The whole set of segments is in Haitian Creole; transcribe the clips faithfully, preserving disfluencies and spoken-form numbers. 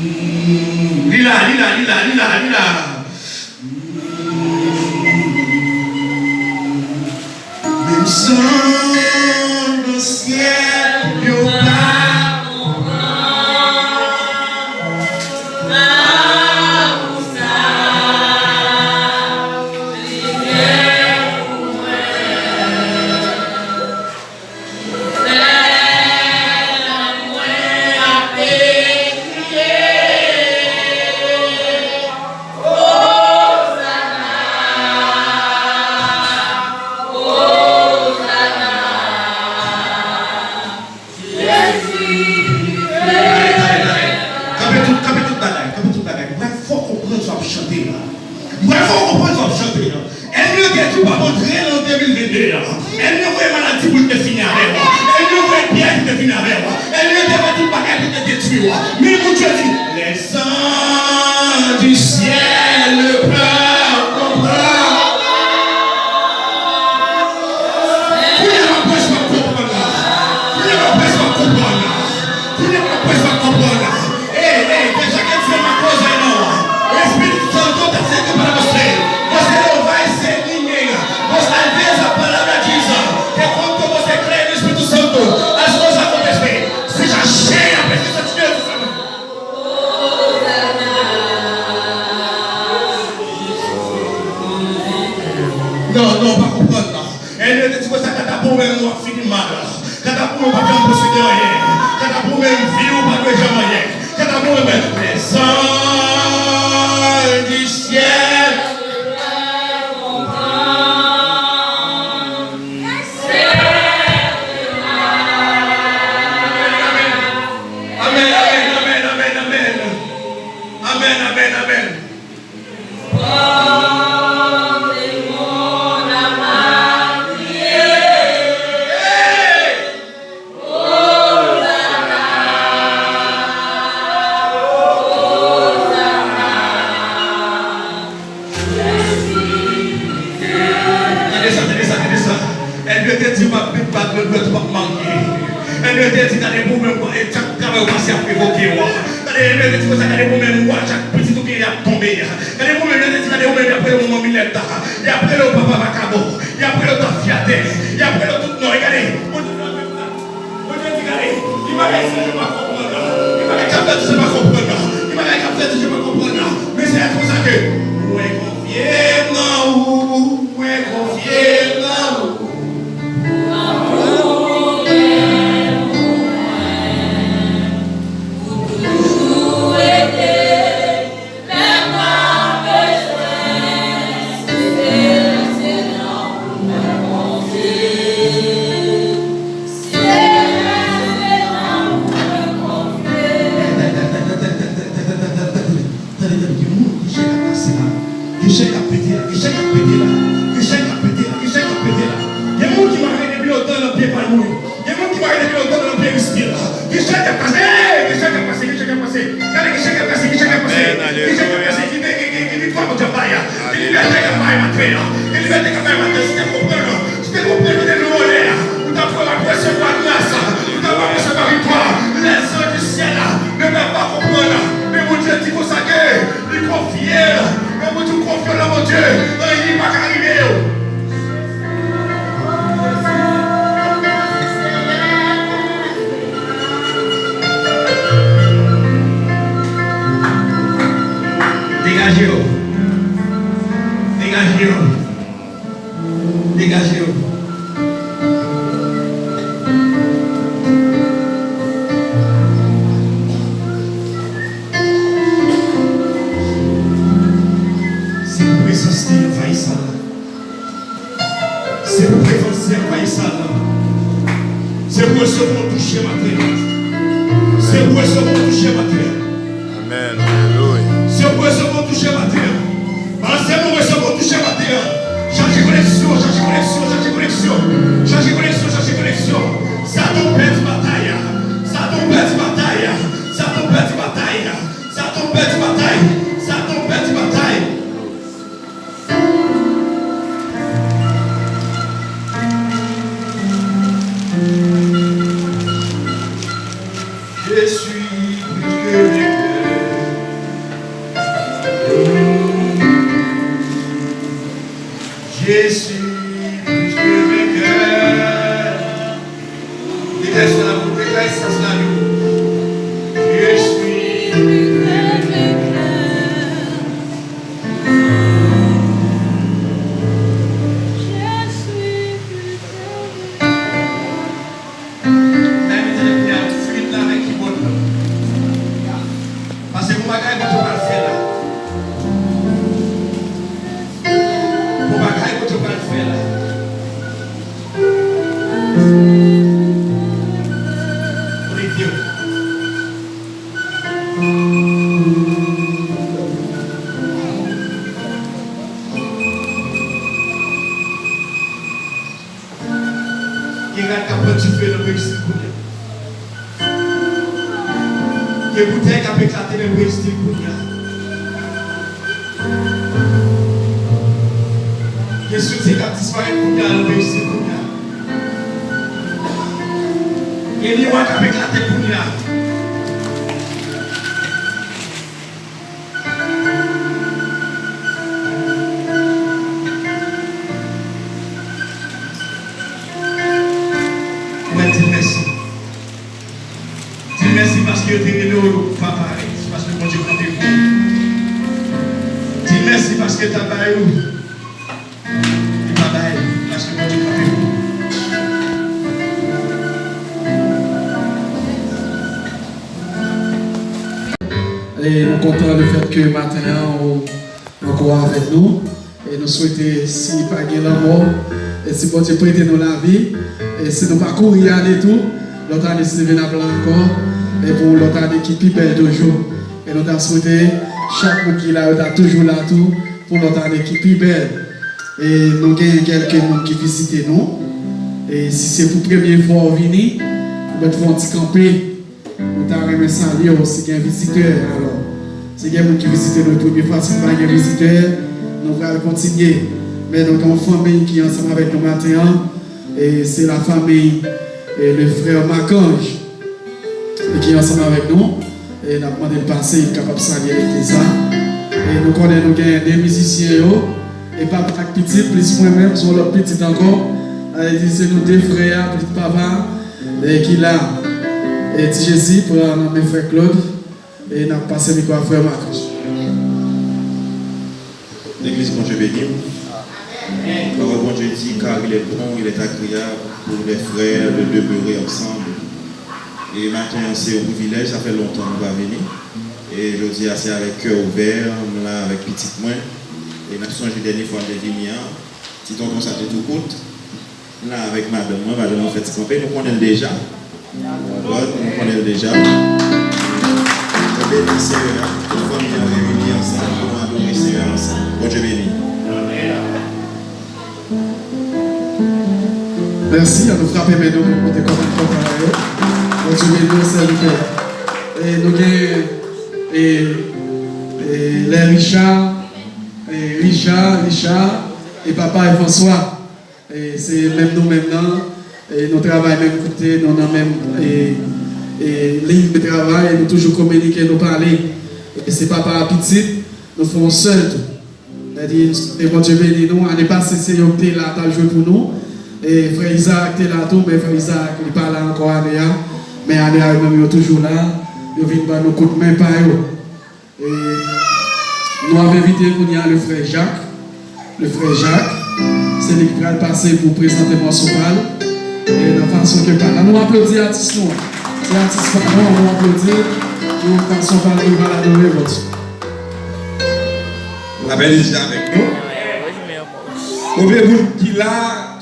Li la, li la, li la, li la, li la. Menm zanj syèl yo pa konprann. Kanpe tout, kanpe tout bagay, kanpe tout bagay. Mwen fè w konprann sa w ap chante la. Mwen fè w konprann sa w ap chante la. Ènmi yo te di w p ap antre nan de mil vennde a. Ènmi yo voye maladi pou l te fini avè w. Ènmi yo voye pyèj pou l te fini avè w. Ènmi yo te fè tout bagay pou l te detwi w. Men Bondye di, les anges du ciel ne peuvent comprendre. Kounye a, m ap prèche, m ap konprann la. Kounye a, m ap prèche, m ap konprann la. Kounye a, m ap prèche, m ap konprann la. Ei, ei, deja ke Dye pa koze non. Espíritu Santo está siendo para você. Você não vai ser ninguém. Você, às vezes, a palavra diz que quando você crê no Espírito Santo, as coisas acontecem. Você já cheia, precisa de Deus. Non, non, pa konprann non. Ènmi yo te di konsa, kanta pou ou menm, w ap fini mal. Kanta pou ou, ou p ap janm posede anyen. Kanta pou ou menm, vi w pa dwe janm anyen. Kanta pou ou menm, les anges du ciel. Amèn, amèn, amèn, amèn, amèn. Amèn, amèn, amèn. Tande sa, tande sa, tande sa. Ènmi yo te di w p ap bat, bat, bat, ou p ap marye. Ènmi yo te di, gade pou ou menm, e, chak travay ou pase ap revoke w. Gade, ènmi yo te di konsa, gade pou ou menm, w a chak pitit ou gen, y ap tonbe. Gade pou ou menm, yo te di, gade ou menm, y ap rele w manmi lèta. Y ap rele w papa vakabon. Y ap rele w tafyatè. Y ap rele w tout non. E gade, Bondye di, gade, gen bagay sa yo pa konprann nan. Gen bagay k ap fèt, se pa konprann nan. Gen bagay k ap fèt, se pa konprann nan. Men se konsa ke mwen konfye m nan ou, mwen konfye m nan ou. Tande, tande, gen moun, gen chen k ap pase la. Gen chen k ap pete la, gen chen k ap pete la. Gen chen k ap pete la, gen chen k ap pete la. Gen moun ki mare depi lontan nan pye palm yo. Gen moun ki mare depi lontan nan pye riske la. Gen chen k ap pase, hey, gen chen k ap pase, gen chen k ap pase. Gade, gen chen k ap pase, gen chen k ap pase. Amèn, alelouya. Gen chen k ap pase, gen, gen, gen, gen viktwa Bondye ap bay a. Gen libète k ap bay maten an. Gen libète k ap bay maten an. Si te konprann, si te konprann, ou te lwen lè a. Ou t ap wè w ap resevwa gras. Ou t ap wè w ap resevwa viktwa. Les anges du ciel ne peuvent pas comprendre. Men Bondye di konsa ke li konfye. Men Bondye konfye nan Bondye. Anyen pa ka rive yo. Degaje yo. Degaje yo. Degaje yo. Se pou prezans li anvayi sal la. Se pou prezans li anvayi sal la. Se pou resevwa yon touche maten an. Se pou resevwa yon touche maten an. Amèn. Alelouya. Se pou resevwa yon touche maten an. Panse pou resevwa yon touche maten an. Chache koneksyon, chache koneksyon, chache koneksyon. Chache koneksyon, chache koneksyon. Satan pèdi batay la. Satan pèdi batay la. Satan pèdi batay la. Satan pèdi batay. Satan pèdi batay. Je suis plus que vainqueur. Gen rad k ap pran dife nan peristil kounye a. Gen boutèy k ap eklate nan peristil kounye a. Gen soutyen k ap disparèt kounye a nan peristil kounye a. Gen miwa k ap eklate kounye a. Mwen di l mèsi. Di l mèsi paske yo te rele w, yo pa parèt. Se paske Bondye kanpe pou ou. Di l mèsi paske l ta bay ou. Li pa bay, paske Bondye kanpe pou ou. E nou kontan lefètke maten an ou ankò avèk nou. E nou swete, si pa gen lanmò, e si Bondye prete nou lavi, e si nou pa kouri ale tou, lòt ane, si Dye vle, n ap la ankò, e pou yon lòt ane ki pi bèl toujou. E nou ta swete chak moun ki la yo ta toujou la tou pou lòt ane ki pi bèl. E nou gen kèlke moun ki vizite nou. E si se pou premye fwa w vini, nou mèt fè yon ti kanpe. Nou ta renmen salye w si gen vizitè. Alò, si gen moun ki vizite nou premye fwa, si pa gen vizitè, nou pral kontinye. Men nou gen yon fanmi ki ansanm avèk nou maten an. E se la famille, e le frère Marc-Ange, e ki ansanm avèk nou. E n ap mande l pase, li kapab salye legliz la. E nou konnen nou gen de mizisyen yo, e papa ak pitit, plis mwen menm, se yon lòt pitit ankò. Sa vle di se nou de frè a, plis papa, e ki la. E Ti Jezi pran nan men frè Claude, e n ap pase mikwo a frè Marc-Ange. Legliz, Bondye beni w. Pawòl Bondye di, car il est bon, il est agréable pour les frères de demeurer ensemble. E maten an, se yon privilèj, sa fè lontan nou pa vini. E jodi a, se avèk kè ouvè, m la avèk pitit mwen. E n ap sonje dènye fwa m te vini an, ti tonton sa te tou kout. M la avèk madanm mwen, madanm mwen fè ti kanpe, nou konnen l deja. Bon, nou konnen l deja. Nou beni Seyè a, tout fanmi an reyini ansanm pou nou adore Seyè a ansanm. Bondye beni. Mèsi, an nou frape men nou pou nou te kontan kontan yo. Bondye beni w, sèvitè. E nou gen, e, e, lè Richard, e, Richard, Richard, e papa e François. E se menm nou menm nan, e nou travay menm kote, nou nan menm, e, e, liy de travay, e nou toujou kominike, nou pale. E se papa a pitit, nou fè yon sèl tou. Sètadi, e Bondye beni nou. Ane pase, se yo ki te la, t ap jwe pou nou. E frè Isaac te la tou, men frè Isaac, li pa la ankò ane a. Men ane a, yo menm, yo toujou la. Yo vin ban nou kout men pa yo. E nou ap envite kounye a le frè Jacques. Le frè Jacques, se li ki pral pase pou prezante mòso pa l. E nan fason ke pa l. An nou aplodi atis nou an. Se atis pa nou, an nou aplodi pou fason pa l pou l pral adore Bondye. Lapè de Dye avèk nou. Konbyen moun ki la,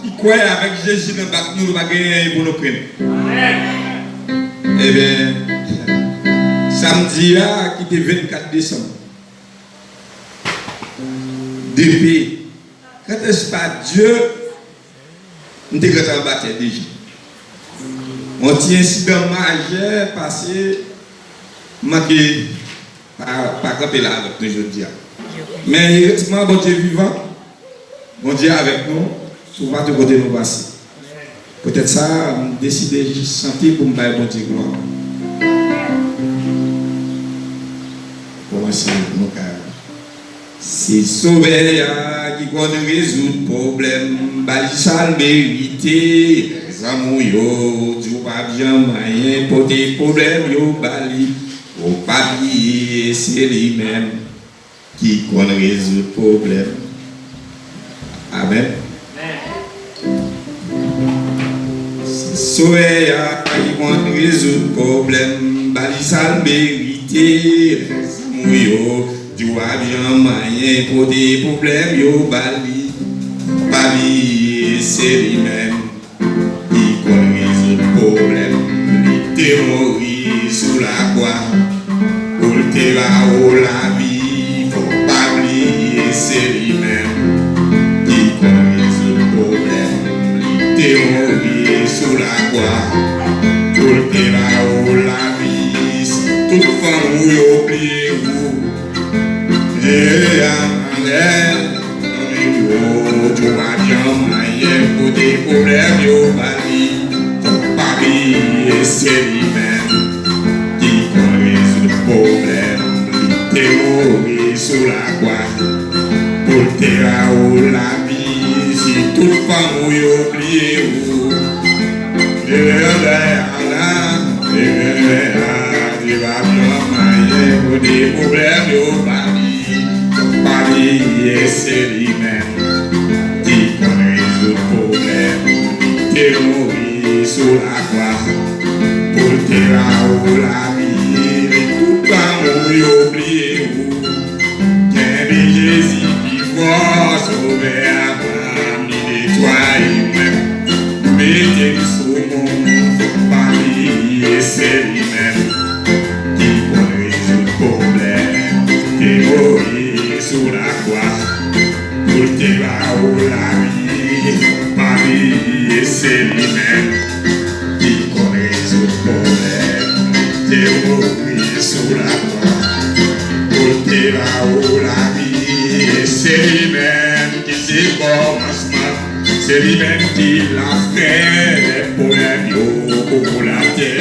ki kwè avèk Jezi nan bak nou, nou pa gen anyen pou nou krenn? Ebyen, samdi a, ki te vennkat desanm, de pe, kantèske pa Dye, m te gentan anba tè deja. Yon ti ensidan majè pase, m manke pa, pa kanpe la avèk nou jodi a. Men erezman, Bondye vivan, Bondye avèk nou, toupatou kote nou pase. Poutèt sa, m deside jis chante pou m bay Bondye glwa. Kòmanse, nou ka. Se Sovè a ki konn rezoud pwoblèm, ba li sa l merite. Lèzanmi w yo di w p ap janm anyen, pote pwoblèm yo ba li. Ou pa bliye, se li menm ki konn rezoud pwoblèm. Amèn. Se Sovè a ki konn rezoud pwoblèm, ba li sa l merite. Lèzanmi w yo di w ap janm anyen, pote pwoblèm yo ba li. Pa bliye, se li menm ki konn rezoud pwoblèm. Li te mouri sou lakwa. Pou l te ba ou lavi, fò w pa bliye se li menm ki konn rezoud pwoblèm. Li te mouri sou lakwa pou l te ba ou lavi. Si tout fanmi w yo bliye ou, Jewova, Jewova pa janm anyen pou de pwoblèm yo ba li. Fò w pa bliye se li menm ki konn rezoud pwoblèm. Li te mouri sou lakwa pou l te ba ou lavi. Si tout fanmi w yo bliye ou, Jewova, Jewova pa janm anyen pou de pwoblèm yo ba li. Fò w pa bliye se li menm ki konn rezoud pwoblèm. Li te mouri sou lakwa pou l te ba ou lavi. Tout fanmi w yo bliye ou, kenbe Jezi pi fò. Sovè a pa m, li netwaye mwen, mete m sou moun. Fò w pa bliye se li menm ki konn rezoud pwoblèm. Te mouri sou lakwa pou l te ba ou lavi. Fò w pa bliye se li menm ki konn rezoud pwoblèm. Li te mouri sou lakwa pou l te ba ou lavi. E se li menm ki se kòmansman, se li menm ki lafen. Lè pwoblèm yo kouvri latè,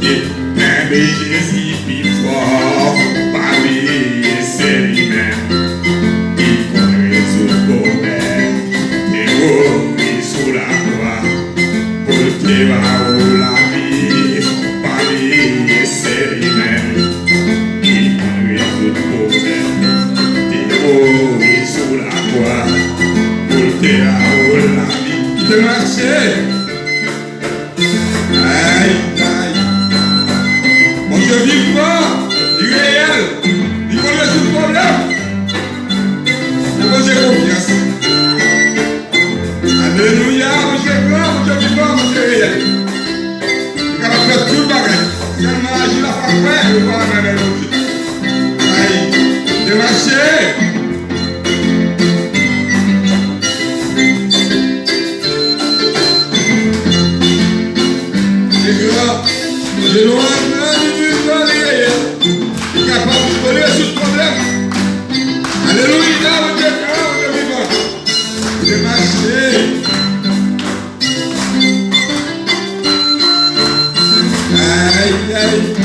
kenbe Jezi pi fò. Pa bliye se li menm ki konn rezoud pwoblèm. Te mouri sou lakwa pou l te ba ou lavi. Fò w pa bliye se li menm ki konn rezoud pwoblèm. Te mouri sou lakwa pou l te ba ou lavi. Ki te mache. Ay, ay. Bondye vivan, li reyèl, li konn rezoud pwoblèm. Fè Bondye konfyans. Alelouya, Bondye gran, Bondye vivan, Bondye reyèl. Li kapab fè tout bagay. Sèlman aji la fwa kwè, yo pa renmen Bondye. Ay, te mache. Li gran, li gran, li vivan, li reyèl. Li kapab konn rezoud pwoblèm. Alelouya, Bondye gran, Bondye vivan. Li te mache. Ay, ay.